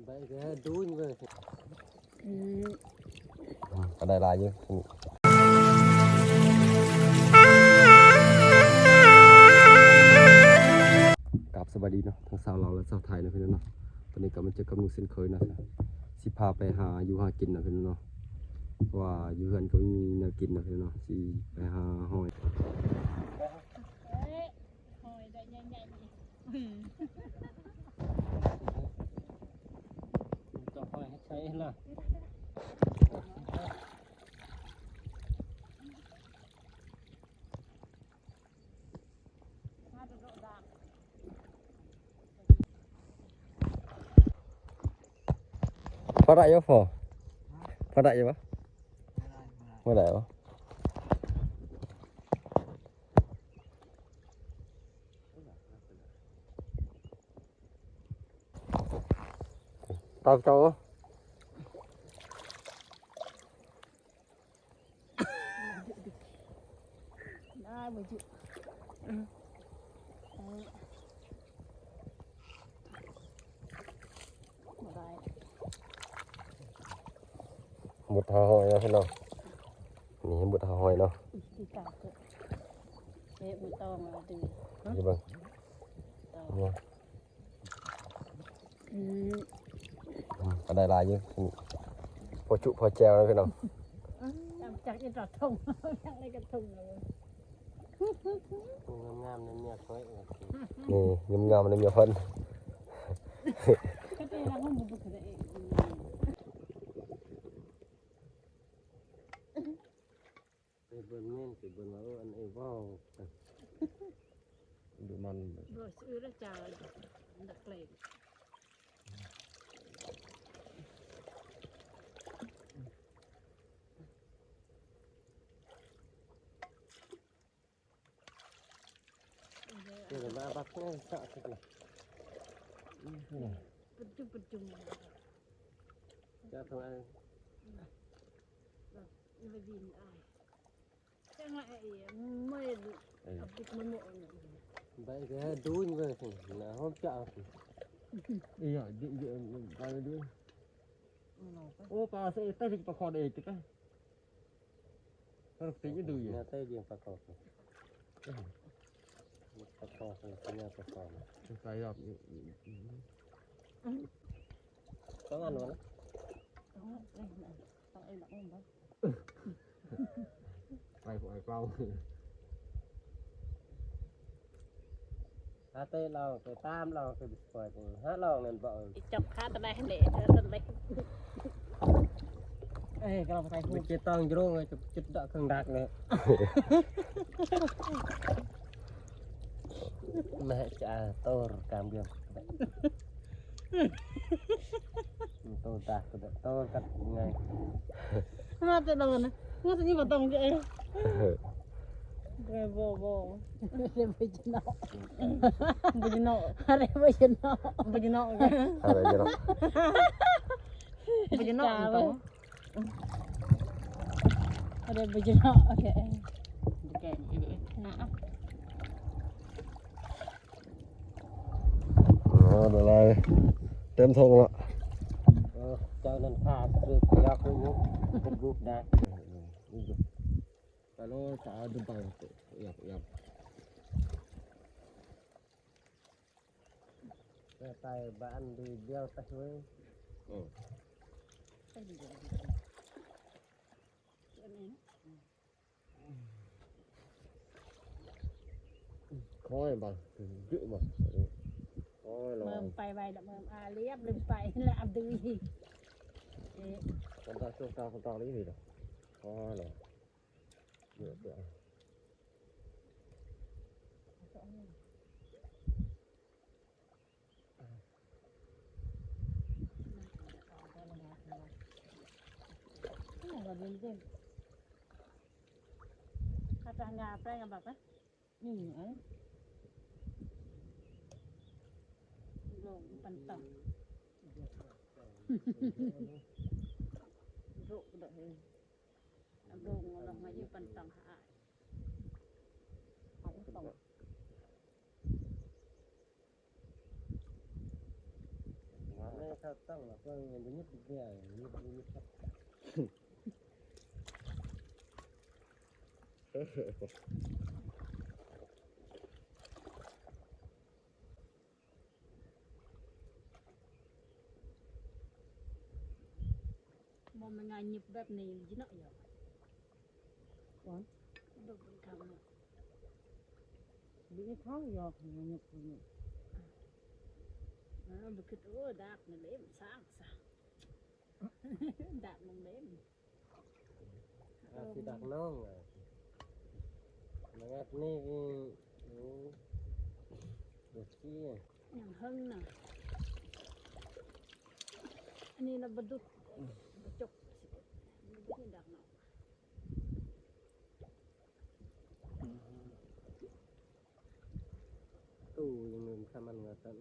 ໄປແຕ່ດູນເວີຍ. ອືມ ອືມ ກໍໄດ້ຫຼາຍຢູ່. ກາບສະບາຍດີເນາະ ທັງຊາວລາວ ແລະ ຊາວໄທເນາະ ພີ່ນ້ອງເນາະ. ຕອນນີ້ກໍມາເຈີກັບໜູເຊັ່ນເຄີຍເນາະ ຊິພາໄປຫາຢູ່ຫາກິນເນາະ ພີ່ນ້ອງເນາະ ເພາະວ່າຢູ່ເຮືອນກໍບໍ່ມີແນວກິນເນາະ ພີ່ນ້ອງເນາະ. ຊິໄປຫາຫອຍ ຫອຍໄດ້ໃຫຍ່ໆນີ້ ອືມ ຕ້ອງຫອຍໃຫ້ໃຊ້ລະ. ພໍໄດ້ຢູ່ບໍ່? ພໍໄດ້ຢູ່ບໍ່? ບໍ່ໄດ້ບໍ່? ຕາມເຈົ້າ. ໄດ້ບໍ່ຈຸ ບໍ່ໄດ້. ໝົດຫ້າຮ້ອຍເນາະພີ່ນ້ອງ ນີ້ໝົດຫ້າຮ້ອຍເນາະ. ເອະ ບໍ່ຕ້ອງເອົາຕື່ມ ເບິ່ງ. ອືມ ອືມ ກໍໄດ້ຫຼາຍຢູ່ ພໍຈຸພໍແຈ່ວເນາະພີ່ນ້ອງ. ຈຳຈັກອີ່ຕອດທົ່ງ ຈັກໄດ້ກະທົ່ງເລີຍ. ງາມໆໃນເມຍຂ້ອຍ ນີ້ງາມໆໃນເມຍເພິ່ນ. ກໍໄດ້ລະ ມັນບໍ່ຄືກັນເອງ. ໄປເບິ່ງແມ່ນ ໄປເບິ່ງວ່າ ເອີ ອັນເອເວົ້າ ດູມັນ ບໍ່ຊື່ລະຈາ ນັກເລງ ເດີນມາບັກແມ່ນສະ ປະຈຸມ ປະຈຸມ ຈາກທາງ ມາດິນອ້າຍ ຈັງວ່າໄອ້ເອີຍ ເມື່ອຍ ເອີ ເອົາປິດມາໝົດ ໄປແຕ່ດູນເວີຍ ນະ ຫອມຈາກ ອີຫຍັງ ເດີ ເດີ ໄປເດີ. ໂອ້ ປາເສ ແຕ່ຊິປາຄອນເອງ ເອີ ເອີ ແນວແຕ່ລ້ຽງປາຄອນ ປາຄອນ ແນວປາຄອນ ໄປລອບ ຕ້ອງອັນນັ້ນ ຕ້ອງເອົາ ຕ້ອງເອົາ ໄປ ໄປເປົ່າ ຫາເຕະລອງ ເຕະຕາມລອງ ເຕະສະປອຍ ຫາລອງນັ້ນບໍ່ ຈັບຂາຕົວໃດຫັ້ນເດ ຕົວນັ້ນເດ. ເອີ ກໍລອງໄປ ມັນຈະຕ້ອງຢູ່ໂລງ ຈະຈຸດດອກເຄື່ອງດັກເລີຍ ແມ່ຈະໂຕຣກາມດຽວ. ໂຕຕາ ໂຕກັດໄງ ມາແຕ່ດອນ ມາແຕ່ນີ້ບໍ່ຕ້ອງເອ ບໍ່ ບໍ່ ບໍ່ ບໍ່ຈະເນາະ ບໍ່ຈະເນາະ ອະໄລບໍ່ຈະເນາະ ບໍ່ຈະເນາະ ອະໄລຈະເນາະ ບໍ່ຈະເນາະ. ເອົາເດີ ບໍ່ຈະເນາະ ໂອເຄ ແກງອີກເດີ ນະ ເອົາ ເອົາ ໄດ້ຫຼາຍ ເຕັມຖົງລະ ເອີ ເຈົ້ານັ້ນຂ້າຄືຢາກຮູ້ ເປັນຮູບນະ ໄປໂລດ ສາວດຶງໄປ ອຽບ ອຽບ ແຕ່ໄປບ້ານດີດຽວແຕ່ເວີຍ ເອີ ຄອຍບໍ່ ເຍອະບໍ່ ໂອ້ຍ ເມີມໄປໄວດອກ ເມີມອາລຽບລືມໄປລະອາດື ເອ ຄົນຕາ ຄົນຕາ ຄົນຕານີ້ດອກ ໂອ້ຍ ເຍອະ ອືມ ເອົາ ລົງປັນຕອງ ໂລກດອກເອີຍ ລົງ ລົງມາຢູ່ປັນຕອງຫາອ້າຍ ອ້າຍຕອງ ຕັ້ງລະ ເບິ່ງຍັງບໍ່ຢຸດເທື່ອ ຢຸດບໍ່ຢຸດຄັບ. ບໍ່ແມ່ນງ່າຍຫຍິບແບບນີ້ຢູ່ເນາະ. ເບິ່ງຄຳເນາະ ບິເຂົ້າຢອກໃຫ້ຍົກຂຶ້ນ. ເອີ ບໍ່ຄິດ ໂອ້ ດາກນັ້ນເດ້ ມັນສ້າງຊະ ດາກມັນເດ້. ອາ ຊິດັກນ້ອງ ອາ ມາງັດນີ້ ໂອ້ ບໍ່ຊີ້ ຍັງເຫິງນະ. ອັນນີ້ລະບໍ່ດຸດ ບໍ່ຈົກ ບໍ່ໄດ້ດັກນ້ອງ. ຕູ້ຍັງເປັນສາມັນວ່າຊັ້ນ.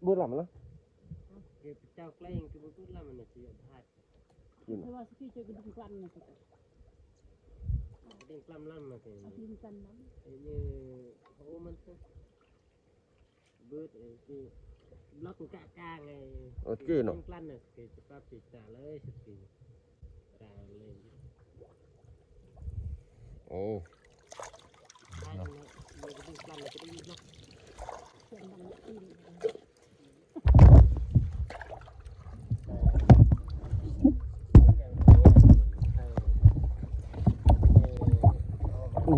Bớt lắm đó. Cái chao kleng cái bớt lắm mà nó chỉ hạt. Thế mà sao khi chơi cái đừng lăn này. Cái đừng lăn lăn mà cái. Đừng lăn lắm. Cái như hố mắn thôi. Bớt cái block cả cả ngày. Cái đừng lăn này cái chụp bắp chỉ trả lời sụp kì. ໂອ້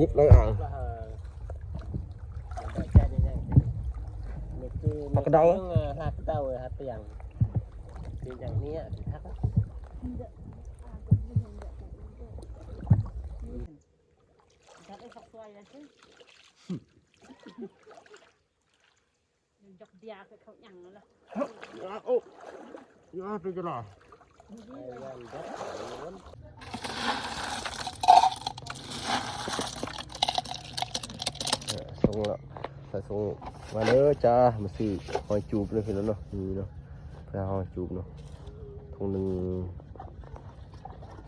ຍິບເລີຍອ່າ ຜັກກະເດົາ ຫາກະເດົາ ຫາກຽງ ເປັນຢ່າງນີ້ ສົ່ງແລ້ວ ໃສ່ສົ່ງ ມາເດີຈ້າ ມາຊື້ຫອຍຈູບເດີພີ່ນ້ອງເນາະ ນີ້ເນາະ ເພື່ອຫອຍຈູບເນາະ ຖົງໜຶ່ງ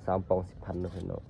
ສາມປ່ອງ ສິບພັນເນາະພີ່ນ້ອງ.